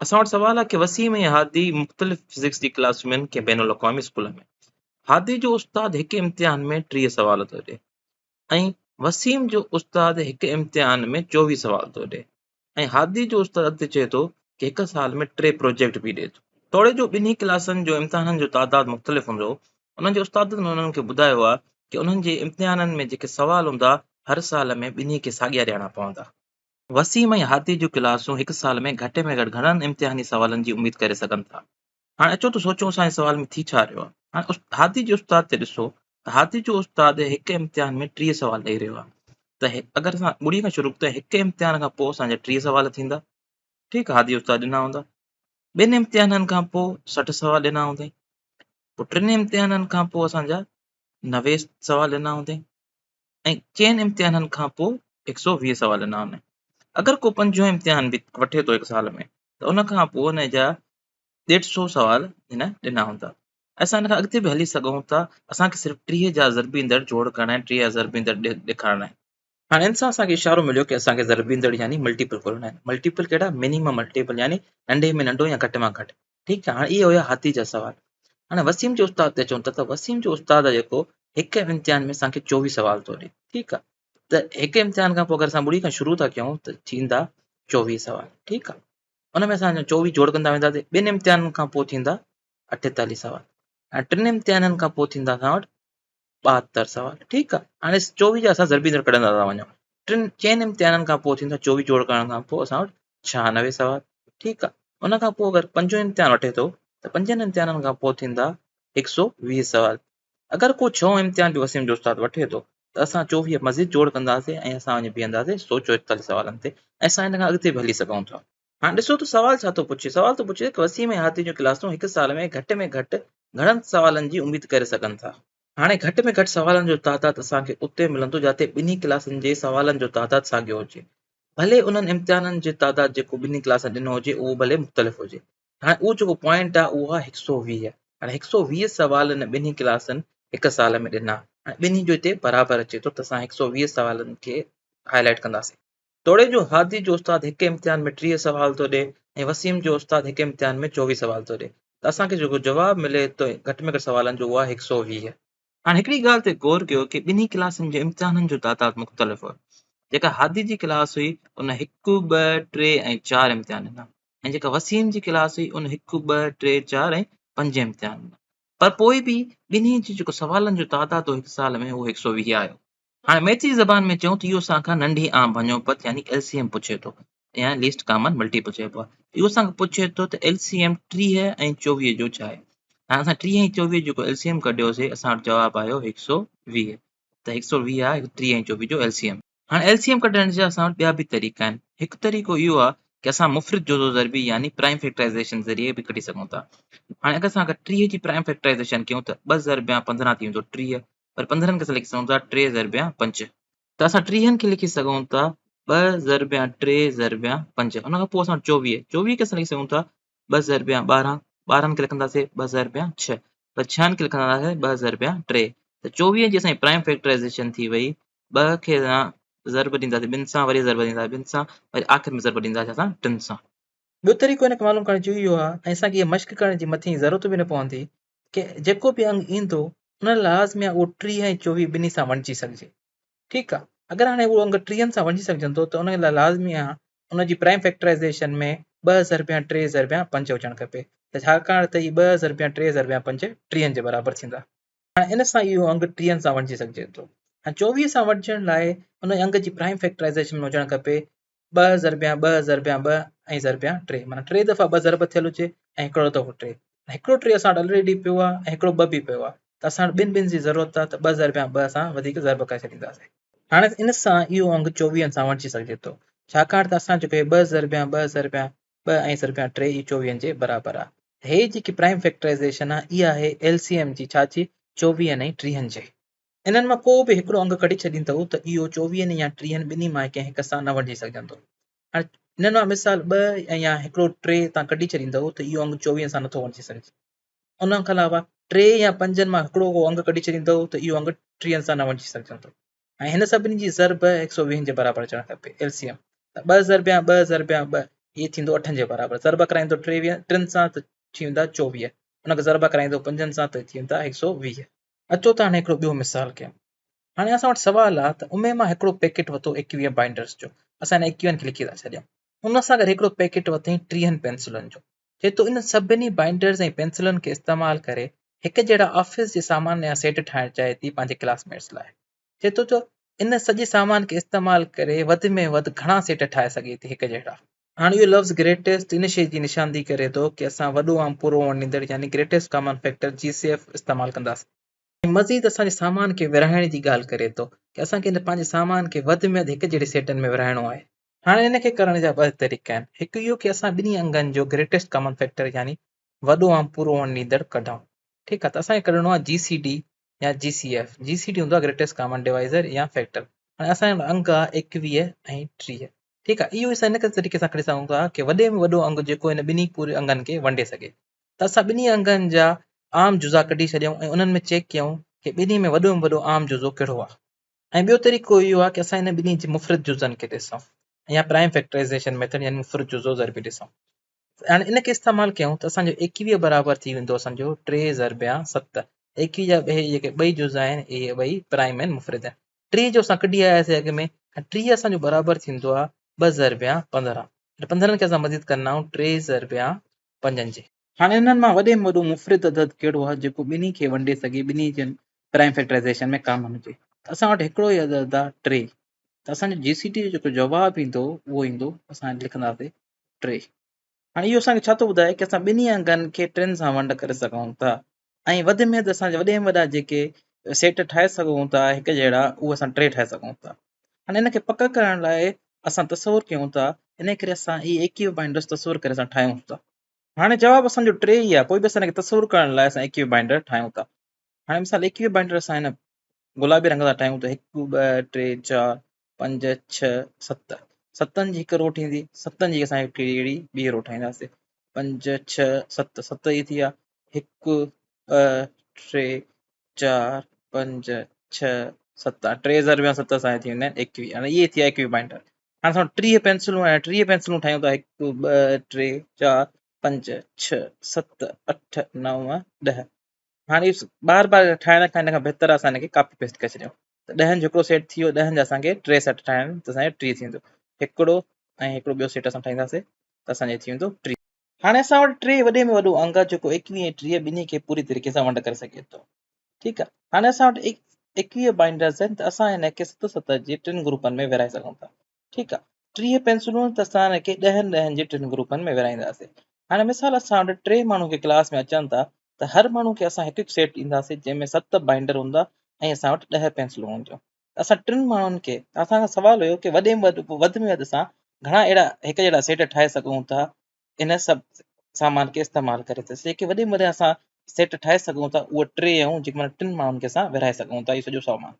اسان وٽ سوال آهي ڪي وسيم ۽ هادي مختلف فزڪس جي ڪلاس ۾ ڪنهن بين الاقوامي اسڪول ۾. هادي جو استاد هڪ امتحان ۾ 30 سوال ٿو ڏي ۽ وسيم جو استاد هڪ امتحان ۾ 24 سوال ٿو ڏي ۽ هادي جو استاد اڳتي چئي ٿو ڪي هڪ سال ۾ 3 پروجيڪٽ به ڏي ٿو. توڙي جو ٻنهي ڪلاسن جو امتحانن جو تعداد مختلف هوندو، انهن جي استادن انهن کي ٻڌايو آهي ڪي انهن جي امتحانن ۾ جيڪي سوال هوندا هر سال ۾ ٻنهي کي ساڳيا ڏيڻا پوندا. وسيم ۽ هادي جون ڪلاسون هڪ سال ۾ گهٽ ۾ گهٽ گهڻن امتحاني سوالن جي اميد ڪري سگهن ٿا؟ هاڻي اچو ته سوچون اسان جي سوال ۾ ٿي ڇا رهيو آهي. هاڻي هادي جي استاد تي ڏسو ته هادي جو استاد هڪ امتحان ۾ 30 سوال ڏئي رهيو آهي ته اگر اسان ٻڙي کان شروع ته هڪ امتحان کان پوء اسان جا 30 سوال ٿيندا، ٺيڪ آهي، هادي استاد ڏنا هوندا. ٻن امتحانن کان پوء 60 سوال ڏنا هوندائين، پوء ٽن امتحانن کان پوء اسان جا 90 سوال ڏنا هوندائين ۽ چئن امتحانن کان پوء 120 سوال ڏنا هوندائين. اگر ڪو پنجون امتحان به وٺي ٿو هڪ سال ۾ ته ان کان پوء ان جا 150 سوال هن ڏنا هوندا. اسان ان کان اڳتي به هلي سگهون ٿا، اسان کي صرف 30 جا ضربيندڙ جوڙ ڪرڻا آهن، 30 جا ضربيندڙ ڏيکارڻا آهن. هاڻي ان سان اسان کي اشارو مليو ڪي اسان کي ضربيندڙ يعني ملٽيپل ڳولڻا آهن. ملٽيپل ڪهڙا؟ منيمم ملٽيپل يعني ننڍي ۾ ننڍو يا گهٽ مان گهٽ. ٺيڪ آهي، هاڻي اهي هيا هادي جا سوال. هاڻي وسيم جي استاد تي اچون ٿا ته وسيم جو استاد آهي جيڪو هڪ امتحان ۾ اسان کي 24 سوال ٿو ڏي. ٺيڪ آهي، ته هڪ امتحان کان پوء اگر اسان ٻڙي کان شروع ٿا ڪيون ته ٿيندا 24 سوال. ٺيڪ آهي، ان ۾ اسان 24 جوڙ ڪندا وينداسين. ٻن امتحانن کان پوء ٿيندا 48 سوال ۽ ٽن امتحانن کان پوء ٿيندا اسان وٽ 72 سوال. ٺيڪ آهي، هاڻي 24 جا اسان ضربيندڙ ڪڍندا ٿا وڃون. ٽن چئن امتحانن کان پوء ٿيندا 24 جوڙ ڪرڻ کان پوء اسان وٽ 96 سوال. ٺيڪ آهي، ان کان پوء اگر پنجون امتحان وٺي ٿو ته پنجن امتحانن کان پوء ٿيندا 120 سوال. اگر ڪو ڇهون امتحان به وسيم جو استاد وٺي ٿو ته اسان 24 مزيد جوڙ ڪنداسين ۽ اسان وڃي بيهنداسين 144 سوالن تي ۽ اسان ان کان اڳتي به هلي سگهون ٿا. هاڻي ڏسو ته سوال ڇا ٿو پڇي. سوال ٿو پڇي ته وسيم ۽ هادي جون ڪلاسون هڪ سال ۾ گهٽ ۾ گهٽ گهڻن سوالن جي اميد ڪري سگهن ٿا. هاڻي گهٽ ۾ گهٽ سوالن جو تعداد اسان کي اتي ملندو جاتي ٻنهي ڪلاسن جي سوالن جو تعداد ساڳيو هجي. ڀلي انهن امتحانن جو تعداد جيڪو ٻنهي ڪلاسن ڏنو هجي اهو ڀلي مختلف هجي. هاڻي اهو جيڪو پوائنٽ آهي اهو آهي 120. هاڻي 120 سوال ان ٻنهي ڪلاسن هڪ سال ۾ ڏنا. هاڻي ٻنهي جو هتي برابر اچي ٿو ته اسان 120 سوالن کي هائي لائيٽ ڪنداسين. توڙي جو هادي جو استاد هڪ امتحان ۾ 30 سوال ٿو ڏي ۽ وسيم جو استاد هڪ امتحان ۾ 24 سوال ٿو ڏي ته اسان کي جيڪو جواب ملي ٿو گهٽ ۾ گهٽ سوالن جو اهو آهي 120. هاڻي هڪڙي ڳالهه تي غور ڪيو ڪي ٻنهي ڪلاسن جي امتحانن جو تعداد مختلف هو. جيڪا هادي جي ڪلاس هئي ان 1، 2، 3 ۽ 4 امتحان ڏنا ۽ جيڪا وسيم جي ڪلاس هئي ان 1، 2، 3، 4 ۽ 5 امتحان ڏنا پر پوء به ٻنهي جي جيڪو سوالن جو تعداد هو هڪ سال ۾ اهو 120 آيو. هاڻي ميٿ جي زبان ۾ چئون ته اهو اسان کان ننڍي عام ڀڃوپت يعني ايل سي ايم پڇي ٿو يا ليسٽ ڪامن ملٽيپل چئبو آهي. اهو اسان کان پڇي ٿو ته ايل سي ايم 30 ۽ 24 جو ڇا آهي؟ هاڻي اسان 30 ۽ 24 جو جيڪو ايل سي ايم ڪڍيوسي اسان وٽ جواب آيو 120 ته 120 آهي 30 ۽ 24 جو ايل سي ايم. هاڻي ايل سي ايم ڪڍڻ جا اسان وٽ ٻيا به طريقا آهن. هڪ طريقو اهو آهي ڪي اسان مفرد جزو ضربي يعني پرائم فيڪٽرائيزيشن ذريعي به ڪڍي سگهون ٿا. هاڻي اگر اسان 30 جي پرائم فيڪٽرائيزيشن ڪيون ته 2 ضربيان 15 ٿي ويندو 30 پر 15 کي اسان لکي سگهون ٿا 3 ضربيان 5. ته اسان 30 کي لکي سگهون ٿا 2 ضربيان 3 ضربيان 5. ان کان پوء اسان 24، 24 کي اسان لکي سگهون ٿا 2 ضربيان 12، 12 کي لکنداسين 2 ضربيان 6، پر 6 کي لکنداسين 2 ضربيان 3. ته 24 جي اسان جي پرائم فيڪٽرائيزيشن ٿي وئي، 2 کي اسان ضرب ڏينداسين ٻن سان، وري ضرب ڏينداسين ٻن سان، وري آخر ۾ ضرب ڏينداسين اسان ٽن سان. ٻيو طريقو هن کي معلوم ڪرڻ جو اهو آهي ۽ اسان کي اها مشق ڪرڻ جي مٿين ضرورت به نه پوندي ڪي جيڪو به انگ ايندو ان لاء لازمي آهي اهو 30 ۽ 24 ٻنهي سان وڃجي سگهجي. ٺيڪ آهي، اگر هاڻي اهو انگ 30 سان وڃجي سگهجندو ته ان لاء لازمي آهي ان جي پرائم فيڪٽرائيزيشن ۾ 2 ضربيان 3 ضربيان 5 هجڻ کپي ته ڇاڪاڻ ته هي 2 ضربيان 3 ضربيان 5 30 جي برابر ٿيندا. هاڻي ان سان اهو انگ 30 سان وڃجي سگهجي ٿو. هاڻي 24 سان وڃجڻ لاء ان انگ جي پرائم فيڪٽرائيزيشن ۾ هجڻ کپي 2 ضربيان 2 ضربيان 2 ۽ ضربيان 3 معنيٰ 3 دفعا 2 ضرب ٿيل هجي ۽ هڪڙو دفعو 3. هڪڙو 3 اسان وٽ الريڊي پيو آهي ۽ هڪڙو 2 به پيو آهي ته اسان وٽ ٻن ٻن جي ضرورت آهي ته 2 ضربيان 2 اسان وڌيڪ ضرب ڪري ڇڏينداسين. هاڻي ان سان اهو انگ 24 سان وٺجي سگهجي ٿو ڇاڪاڻ ته اسان جيڪو هي 2 ضربيان 2 ضربيان 2 ۽ ضربيان 3 اهي 24 جي برابر آهي. هي جيڪي پرائم فيڪٽرائيزيشن آهي اها آهي ايل سي ايم جي ڇا جي 24 ۽ 30 جي. انهن مان ڪو به هڪڙو انگ ڪڍي ڇڏيندؤ ته اهو چوويهن يا ٽيهن ٻنهي مان ڪنهن هڪ سان نه ونڊجي سگهندو. هاڻي انهن مان مثال ٻه ۽ يا هڪڙو ٽي تان ڪڍي ڇڏيندؤ ته اهو انگ چوويهن سان نٿو ونڊجي سگهجي. ان کان علاوه ٽي يا پنجن مان هڪڙو ڪو انگ ڪڍي ڇڏيندؤ ته اهو انگ ٽيهن سان نه ونڊجي سگهندو. ۽ هن سڀني جي ضرب هڪ سؤ ويهن جي برابر اچڻ کپي، ايل سي ايم. ته ٻه ضربيان ٻه ضربيان ٻه اهي ٿيندو اٺن جي برابر. ضرب ڪرائيندو ٽيويهه ٽن سان ته ٿي ويندا 24، ان کي ضرب ڪرائيندو پنجن سان ته ٿي ويندا 120. اچو ته هاڻي هڪڙو ٻيو مثال ڪيون. هاڻي اسان وٽ سوال آ ته امي مان هڪڙو پيڪيٽ ورتو 21 بائنڊرز جو، اسان هن 21 کي لکي ٿا ڇڏيون. ان سان گڏ هڪڙو پيڪيٽ ورتائين 30 پينسلن جو. چئي ٿو انهن سڀني بائنڊرز ۽ پينسلن کي استعمال ڪري هڪ جهڙا آفيس جي سامان يا سيٽ ٺاهڻ چاهي ٿي پنهنجي ڪلاس ميٽس لاء. چئي ٿو ته ان سڄي سامان کي استعمال ڪري وڌ ۾ وڌ گهڻا سيٽ ٺاهي سگهي ٿي هڪ جهڙا. هاڻي اهو لفظ گريٽيسٽ ان شيء جي نشاندهي ڪري ٿو ڪي اسان وڏو عام پورو ونڊيندڙ يعني greatest common factor, G C F, استعمال ڪنداسين. ۽ مزيد اسان جي سامان کي ورهائڻ جي ڳالهه ڪري ٿو ڪي اسان کي ان پنهنجي سامان کي وڌ ۾ وڌ هڪ جهڙي سيٽن ۾ ورهائڻو آهي. هاڻي ان کي ڪرڻ جا ٻه طريقا آهن. هڪ اهو ڪي اسان ٻنهي انگن جو گريٽيسٽ ڪامن فيڪٽر يعني وڏو عام پورو ونڊيندڙ ڪڍون. ٺيڪ آهي ته اسان کي ڪڍڻو آهي جي سي ڊي يا جي سي ايف. جي سي ڊي هوندو آهي گريٽيسٽ ڪامن ڊوائزر يا فيڪٽر. هاڻي اسان وٽ انگ آهي 21 ۽ 30. ٺيڪ آهي اهو اسان هن طريقي سان ڪڍي سگهون ٿا ڪي وڏي ۾ وڏو انگ جيڪو هن ٻنهي پوري انگن کي ونڊي سگهي. ته اسان ٻنهي انگن جا عام جزا ڪڍي ڇڏيون ۽ انهن ۾ چيڪ ڪيون ڪي ٻنهي ۾ وڏو ۾ وڏو عام جزو ڪهڙو آهي. ۽ ٻيو طريقو اهو آهي ڪي اسان هن ٻنهي جي مفرد جزن کي ڏسون يا پرائم فيڪٽرائيزيشن ميٿڊ يعني مفرد جزو ضربي ڏسون. هاڻي ان کي استعمال ڪيون ته اسان جو 21 برابر ٿي ويندو اسان جو ٽي ضربيان ست. 21 جا اهي جيڪي ٻئي جز آهن اهي ٻئي پرائم آهن مفرد آهن. 30 جو اسان ڪڍي آياسين اڳ ۾ ۽ 30 اسان جو برابر ٿيندو آهي ٻه ضربيان 15. هاڻي 15 کي اسان مزيد ڪندا آهيون ٽي ضربيان پنجن جي. هاڻي انهن مان وڏي ۾ وڏو مفرد عدد ڪهڙو آهي جيڪو ٻنهي کي ونڊي سگهي، ٻنهي جي پرائم فيڪٽرائيزيشن ۾ ڪامن هجي. ته اسان وٽ هڪڙو ئي عدد آهي ٽي. ته اسان جو جي سي ڊي جو جيڪو جواب ايندو اهو ايندو اسان لکنداسين ٽي. هاڻي اهو اسان کي ڇا ٿو ٻڌائي ڪي اسان ٻنهي انگن کي ٽن سان ونڊ ڪري سگهون ٿا ۽ وڌ ۾ وڌ اسان وڏي ۾ وڏا جيڪي سيٽ ٺاهي سگهون ٿا هڪ جهڙا اهي اسان ٽي ٺاهي سگهون ٿا. هاڻي ان کي پڪ ڪرڻ لاء اسان تصور ڪيون ٿا ان ڪري اسان اهي 21 بائنڊرز تصور ڪري اسان ٺاهيون ٿا. هاڻي جواب اسان جو ٽي ئي آهي پوء به اسان ان کي تصور ڪرڻ لاء اسان 21 بائنڊر ٺاهيون ٿا. هاڻي مثال 21 بائنڊر اسان هن گلابي رنگ سان ٺاهيون ته هڪ ٻه ٽي چار پنج ڇهه ست، ستن جي هڪ رو ٿيندي، ستن جي اسان هڪ اهڙي ٻي رو ٺاهينداسين، پنج ڇهه ست، ست هي ٿي ويا، هڪ ٻه ٽي چار پنج ڇهه ست، ٽي ضرب ست اسان جا ٿي ويندا آهن 21. هاڻي اهي ٿي ويا 21 بائنڊر. هاڻي اسان وٽ 30 پينسلون آهن، 30 پينسلون ٺاهيون ٿا، هڪ ٻه ٽي چار پنج ڇهه ست اٺ نو ڏهه. هاڻي بار بار ٺاهڻ کان ان کان بهتر آهي اسان هن کي ڪاپي پيسٽ ڪري ڇڏيون. ته ڏهن جو هڪڙو سيٽ ٿي ويو، ڏهن جا اسان کي ٽي سيٽ ٺاهڻا آهن ته اسان جو 30 ٿيندو. هڪڙو ۽ هڪڙو ٻيو سيٽ اسان ٺاهينداسين ته اسان جو ٿي ويندو 30. هاڻي اسان وٽ ٽي وڏي ۾ وڏو انگ آهي جيڪو 21 ۽ 30 ٻنهي کي پوري طريقي سان ونڊ ڪري سگهي ٿو. ٺيڪ آهي. هاڻي اسان وٽ 21 بائنڊرز آهن ته اسان هن کي ست ست جي ٽن گروپن ۾ ورهائي سگهون ٿا. ٺيڪ آهي. 30 پينسلون ته اسان هن کي ڏهن ڏهن جي ٽن گروپن ۾ ورهائينداسين. هاڻي مثال اسان وٽ ٽي ماڻهو کي ڪلاس ۾ اچن ٿا ته هر ماڻهو کي اسان هڪ هڪ سيٽ ڏينداسين جنهن ۾ ست بائنڊر هوندا ۽ اسان وٽ 10 پينسلون هونديون. اسان ٽن ماڻهن کي اسان کان سوال هيو ڪي وڏي ۾ وڏ وڌ ۾ وڌ اسان گهڻا اهڙا هڪ جهڙا سيٽ ٺاهي سگهون ٿا ان سڀ سامان کي استعمال ڪري ته جيڪي وڏي ۾ وڏا اسان سيٽ ٺاهي سگهون ٿا اهي ٽي آهيون جيڪي معنيٰ ٽن ماڻهن کي اسان ورهائي سگهون ٿا اهو سڄو سامان.